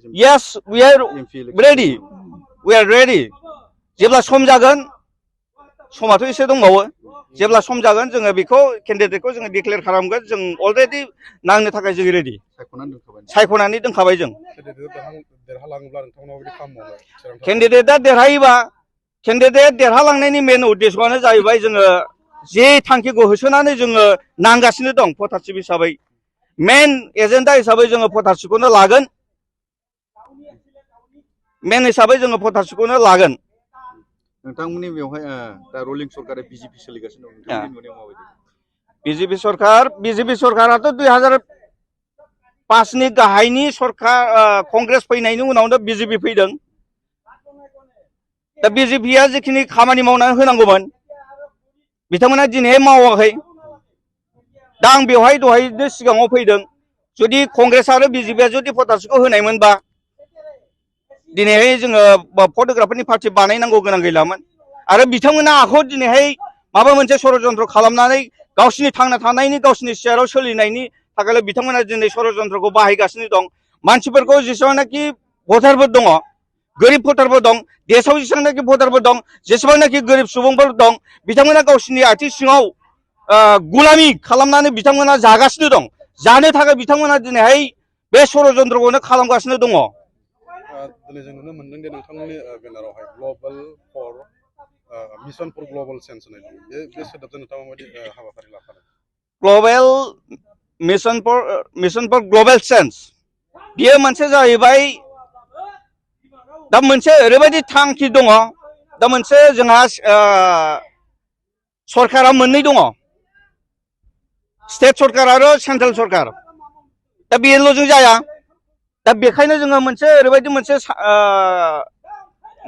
Yes, we are ready. We are ready. जेब्ला सम जागोन समाथ' एसे दंबावो जेब्ला सम जागोन जोङो बेखौ केन्डिडेटखौ जोङो डिक्लेयार खालामगोन जों अलरेडि नांनो थाखाय जों रेडि सायख'नानै दोनखाबाय जों केन्डिडेटआ देरहायोबा केन्डिडेट देरहालांनायनि मेन उद्देश्यआनो जाहैबाय जोङो जे थांखिखौ होसोनानै जोङो नांगासिनो दं भटारशिप हिसाबै मेन एजेन्डा हिसाबै जोङो भटारशिपखौनो लागोन मेन हिसाबै जोङो भटारशिपखौनो लागोन नोंथांमोननि बेवहाय दा रुलिं सरकारा बिजेपि सोलिगासिनो दं नोंथांमोननि नुनायाव माबायदि बिजेपि सरकाराथ' 2005 नि गाहायनि सरकार कंग्रेस फैनायनि उनावनो बिजेपि फैदों दा बिजेपिया जिखिनि खामानि मावनानै होनांगौमोन बिथांमोना दिनैहाय मावाखै दा आं बेवहाय दहायनो सिगाङाव फैदों जुदि कंग्रेस आरो बिजेपिया जुदि भटारशिपखौ होनायमोनबा दिनैहाय जोङो फट'ग्राफारनि पार्टि बानायनांगौ गोनां गैलामोन आरो बिथांमोना आखौ दिनैहाय माबा मोनसे षड़यन्त्र खालामनानै गावसिनि थांना थानायनि गावसिनि सियाराव सोलिनायनि थाखायल' बिथांमोना दिनै षड़यन्त्रखौ बाहायगासिनो दं मानसिफोरखौ जेसेबांनाखि भटारफोर दङ गोरिब भटारफोर दं देशआव जेसेबांनाखि भटारफोर दं जेसेबांनाखि गोरिब सुबुंफोर दं बिथांमोना गावसिनि आथिं सिङाव गुलामी खालामनानै बिथांमोना जागासिनो दं जानो थाखाय बिथांमोना दिनैहाय बे षड़यन्त्रखौनो खालामगासिनो दङ दिनै जों नुनो मोनदों दि नोंथांमोननि बेनारावहाय global for mission for global change होननाय दं बे सोदोबजों नोंथाङा माबायदि हाबाफारि लाफादों global mission for global change बियो मोनसे जाहैबाय दा मोनसे ओरैबायदि थांखि दङ दा मोनसे जोंहा सरकारा मोननै दङ स्टेट सरकार आरो सेन्ट्रेल सरकार दा बेल'जों जाया दा बेखायनो जोङो मोनसे ओरैबायदि मोनसे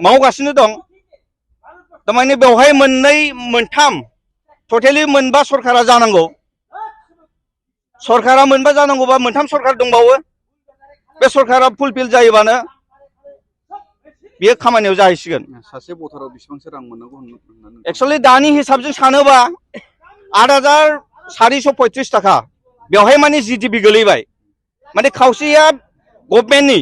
मावगासिनो दं थारमाने बेवहाय मोननै मोनथाम टटेलि मोनबा सरकारा जानांगौ सरकारा मोनबा जानांगौबा मोनथाम सरकार दंबावो बे सरकारा फुलफिल जायोबानो बेयो खामानियाव जाहैसिगोन सासे भटाराव बेसेबांसो रां मोननांगौ एक्चुअली दानि हिसाबजों सानोबा 8,435 थाखा बेवहाय माने जिटिपि गोलैबाय माने खावसेया गभर्नमेन्टनि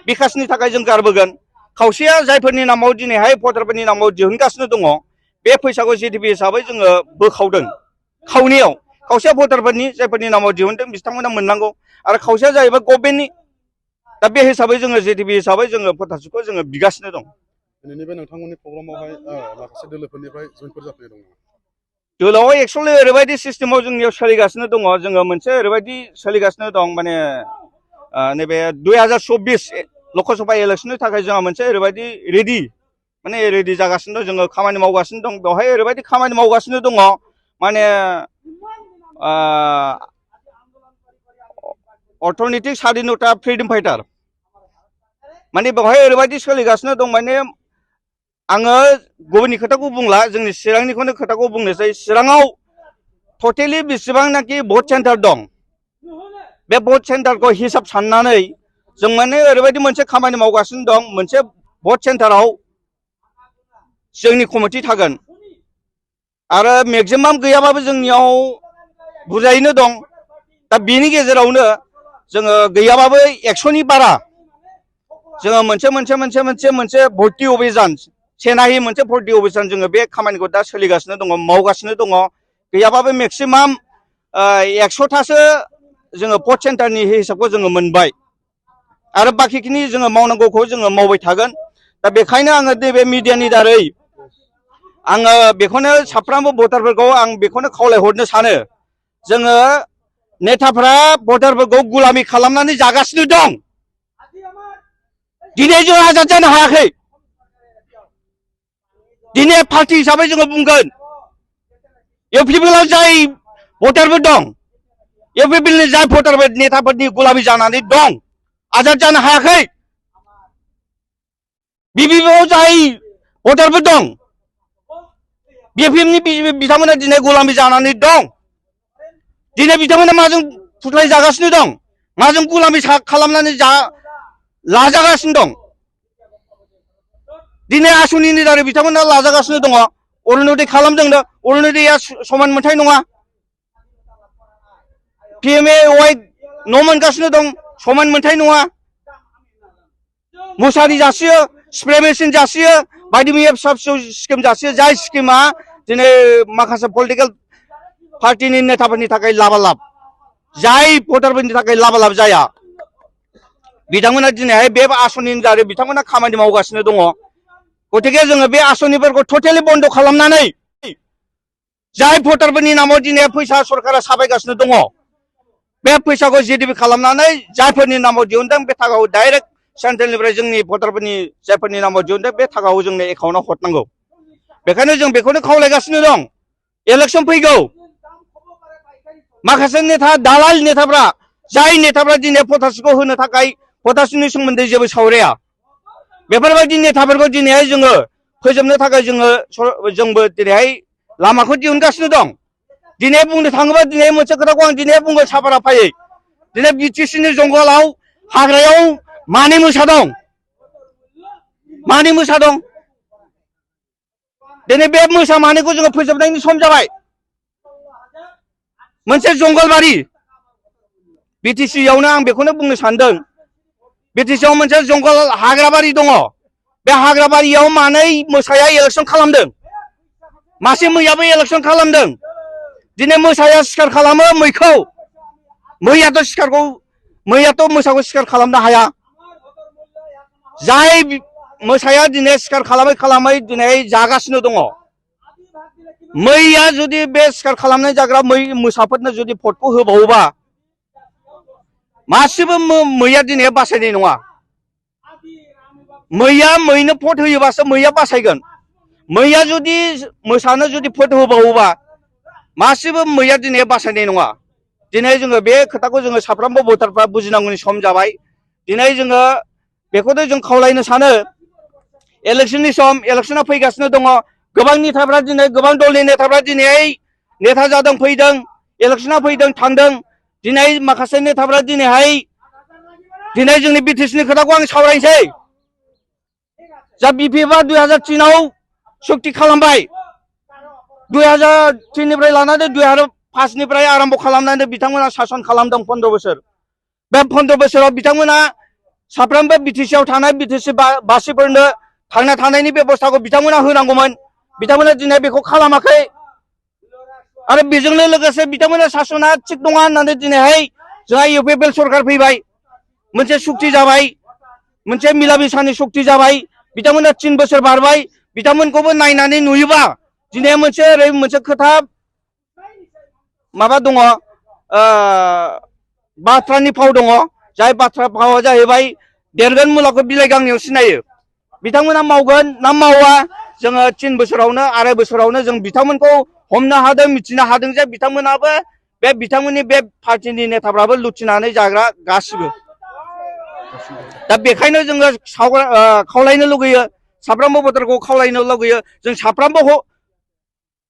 बिकासनि थाखाय जों गारबोगोन खावसेया जायफोरनि नामाव दिनैहाय भटारफोरनि नामाव दिहुनगासिनो दङ बे फैसाखौ जिटिपि हिसाबै जोङो बोखावदों खावनैयाव खावसेया भटारफोरनि जायफोरनि नामाव दिहुनदों बिथांमोना मोननांगौ आरो खावसेया जाहैबाय गभर्नमेन्टनि दा बे हिसाबै जोङो जिटिपि हिसाबै जोङो भटारशिपखौ जोङो बिगासिनो दं दिनैनि बे नोंथांमोननि प्रग्रामावहाय माखासे दोलोफोरनिफ्राय जयनफोर जाफैनाय दं दोलोआव एक्चुअली ओरैबायदि सिस्टेमाव जोंनियाव सोलिगासिनो दङ जोङो मोनसे ओरैबायदि सोलिगासिनो दं माने नैबे 2024 लकसभा इलेक्सननि थाखाय जोंहा मोनसे ओरैबायदि रेडि जागासिनो दं जोङो खामानि मावगासिनो दं बेवहाय ओरैबायदि खामानि मावगासिनो दङ माने अर्थनैतिक स्वाधीनता फ्रिडम फाइटार माने बेवहाय ओरैबायदि सोलिगासिनो दं माने आङो गुबुननि खोथाखौ बुंला जोंनि चिरांनिखौनो खोथाखौ बुंनोसै चिराङाव टटेलि बेसेबांनाखि भट सेन्टार दं बे भट सेन्टारखौ हिसाब साननानै जों माने ओरैबायदि मोनसे खामानि मावगासिनो दं मोनसे भट सेन्टाराव जोंनि कमिटि थागोन आरो मेक्सिमाम गैयाबाबो जोंनियाव बुरजायैनो दं दा बेनि गेजेरावनो जोङो गैयाबाबो 100नि बारा जोङो मोनसे भर्ति अभियान सेनाहि मोनसे भर्ति अभियान जोङो बे खामानिखौ दा सोलिगासिनो दङ मावगासिनो दङ गैयाबाबो मेक्सिमाम 100थासो जोङो भट सेन्टारनि हिसाबखौ जोङो मोनबाय आरो बाखिखिनि जोङो मावनांगौखौ जोङो मावबाय थागोन दा बेखायनो आङो नैबे मिडियानि दारै आङो बेखौनो साफ्रोमबो भटारफोरखौ आं बेखौनो खावलायहरनो सानो जोङो नेताफ्रा भटारफोरखौ गुलामी खालामनानै जागासिनो दं दिनै जों आजाद जानो हायाखै दिनै पार्टी हिसाबै जोङो बुंगोन इउपिपिएलआव जाय भटारफोर दं इउपिपिएलनि जाय भटारफोर नेताफोरनि गुलामी जानानै दं आजाद जानो हायाखै बिपिपिआव जाय भटारफोर दं बिपिएमनि बिथांमोना दिनै गुलामी जानानै दं दिनै बिथांमोना माजों फुस्लाय जागासिनो दं माजों गुलामी खालामनानै लाजागासिनो दं दिनै आसनिनि दारै बिथांमोना लाजागासिनो दङ अरुणोदय खालामदोंनो अरुणोदयआ समान मोनथाय नङा पिएमए वाइ न' मोनगासिनो दं समान मोनथाय नङा मुसारि जासियो स्प्रे मेसिन जासियो बायदि मैया फिसा फिसौ स्किम जासियो जाय स्किमा दिनै माखासे पलिटिकेल पार्टिनि नेताफोरनि थाखाय लाबालाब जाय भटारफोरनि थाखाय लाबालाब जाया बिथांमोना दिनैहाय बे आसनिनि दारै बिथांमोना खामानि मावगासिनो दङ गतिके जोङो बे आसनिफोरखौ टटेलि बन्द खालामनानै जाय भटारफोरनि नामाव दिनै फैसा सरकारा साबायगासिनो दङ बे फैसाखौ जिडिपि खालामनानै जायफोरनि नामाव दिहुनदों बे थाखाखौ डाइरेक्ट सेन्ट्रेलनिफ्राय जोंनि भटारफोरनि जायफोरनि नामाव दिहुनदों बे थाखाखौ जोंनो एकाउन्टआव हरनांगौ बेखायनो जों बेखौनो खावलायगासिनो दं इलेक्सन फैगौ माखासे नेता दालाल नेताफ्रा जाय नेताफ्रा दिनै पटासिखौ होनो थाखाय पटासिनि सोमोन्दै जेबो सावराया बेफोरबायदि नेताफोरखौ दिनैहाय जोङो फोजोबनो थाखाय जोंबो दिनैहाय लामाखौ दिहुनगासिनो दं दिनै बुंनो थाङोबा दिनै मोनसे खोथाखौ आं दिनै बुंगोन साफारा फायै दिनै बिटिसिनि जंगलाव हाग्रायाव मानै मोसा दं मानै मोसा दं दिनै बे मोसा मानैखौ जोङो फोजोबनायनि सम जाबाय मोनसे जंगलबारि बिटिसियावनो आं बेखौनो बुंनो सानदों बिटिसियाव मोनसे जंगल हाग्राबारि दङ बे हाग्राबारियाव मानै मोसाया इलेक्सन खालामदों मासे मैयाबो इलेक्सन खालामदों दिनै मोसाया सिखार खालामो मैखौ मैयाथ' मोसाखौ सिखार खालामनो हाया जाय मोसाया दिनै सिखार खालामै दिनै जागासिनो दङ मैया जुदि बे सिखार खालामनाय जाग्रा मोसाफोरनो जुदि भटखौ होबावोबा मासेबो मैया दिनै बासायनाय नङा मैया मैनो भट होयोबासो मैया बासायगोन मैया जुदि मोसानो जुदि भट होबावोबा मासेबो मैया दिनै बासायनाय नङा दिनै जोङो बे खोथाखौ जोङो साफ्रोमबो भटारफ्रा बुजिनांगौनि सम जाबाय दिनै जोङो बेखौनो जों खावलायनो सानो इलेक्सननि सम इलेक्सना फैगासिनो दङ गोबां नेताफ्रा दिनै गोबां दलनि नेताफ्रा दिनै नेता जादों फैदों इलेक्सना फैदों थांदों दिनै माखासे नेताफ्रा दिनै जोंनि बिटिसिनि खोथाखौ आं सावरायनोसै जा बिपिएफआ 2003आव सुक्ति खालामबाय 2003निफ्राय लानानै 2005निफ्राय आरम्भ खालामनानै बिथांमोना सासन खालामदों 15 बोसोर बे 15 बोसोराव बिथांमोना साफ्रोमबो बिटिसिआव थानाय बिटिसि बासिफोरनो थांना थानायनि बेबस्थाखौ बिथांमोना होनांगौमोन बिथांमोना दिनै बेखौ खालामाखै आरो बेजोंनो लोगोसे बिथांमोना सासना थिग नङा होननानै दिनैहाय जोंहा इउपिपिएल सरकार फैबाय मोनसे सुक्ति जाबाय मोनसे मिला मिसानि सुक्ति जाबाय बिथांमोना 3 बोसोर बारबाय बिथांमोनखौबो नायनानै नुयोबा दिनै मोनसे खोथा माबा दङ बाथ्रानि फाव दङ जाय बाथ्रा फावा जाहैबाय देरगोन मुलाखौ बिलाइ गांनैयाव सिनायो बिथांमोना मावगोन ना मावा जोङो 3 बोसोरावनो 2.5 बोसोरावनो जों बिथांमोनखौ हमनो हादों मिथिनो हादों जे बिथांमोनाबो बिथांमोननि बे पार्टिनि नेताफ्राबो लुथिनानै जाग्रा गासिबो दा बेखायनो जोङो खावलायनो लुगैयो साफ्रोमबो भटारखौ खावलायनो लुगैयो जों साफ्रोमबो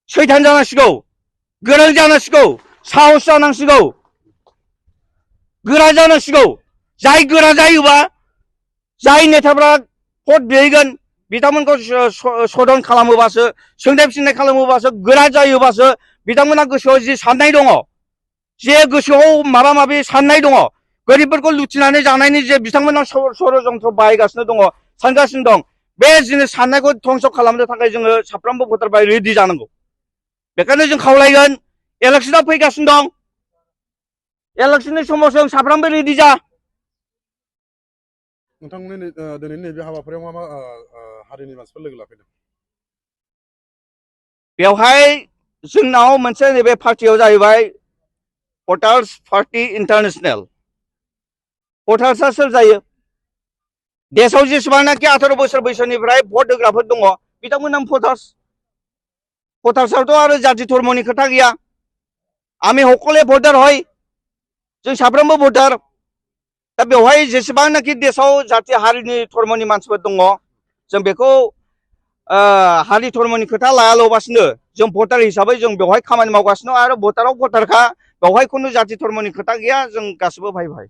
सैथान जानांसिगौ गोरों जानांसिगौ साहस जानांसिगौ गोरा जानांसिगौ जाय गोरा जायोबा जाय नेताफ्रा भट बिहैगोन बिथांमोनखौ सदन खालामोबासो सोंनाय फिननाय खालामोबासो गोरा जायोबासो बिथांमोना गोसोआव जि साननाय दङ जे गोसोआव माबा माबि साननाय दङ गोरिबफोरखौ लुथिनानै जानायनि जे बिथांमोना षड़यन्त्र बाहायगासिनो दङ सानगासिनो दं बे जिनिस साननायखौ धंस खालामनो थाखाय जोङो साफ्रोमबो भटारफ्रा रेडि जानांगौ बेखायनो जों खावलायगोन इलेक्सना फैगासिनो दं इलेक्सननि समाव जों साफ्रोमबो रेडि जा नोंथांमोननि दिनैनि नैबे हाबाफारियाव मा मा हारिनि मानसिफोर लोगो लाफैदों बेवहाय जोंनाव मोनसे नैबे पार्टियाव जाहैबाय भटार्स पार्टी इन्टारनेशनेल भटार्सआ सोर जायो देशआव जेसेबांनाखि 18 बोसोर बैसोनिफ्राय भट होग्राफोर दङ बिथांमोना भटार्सआवथ' आरो जाति धर्मनि खोथा गैया आमी हकले भटार হয় जों साफ्रोमबो भटार दा बेवहाय जेसेबांनाखि देशआव जाति हारिनि धर्मनि मानसिफोर दङ जों बेखौ हारि धर्मनि खोथा लायालाबासिनो जों भटार हिसाबै जों बेवहाय खामानि मावगासिनो आरो भटाराव भटारखा बेवहाय खुनु जाति धर्मनि खोथा गैया जों गासिबो भाइ भाइ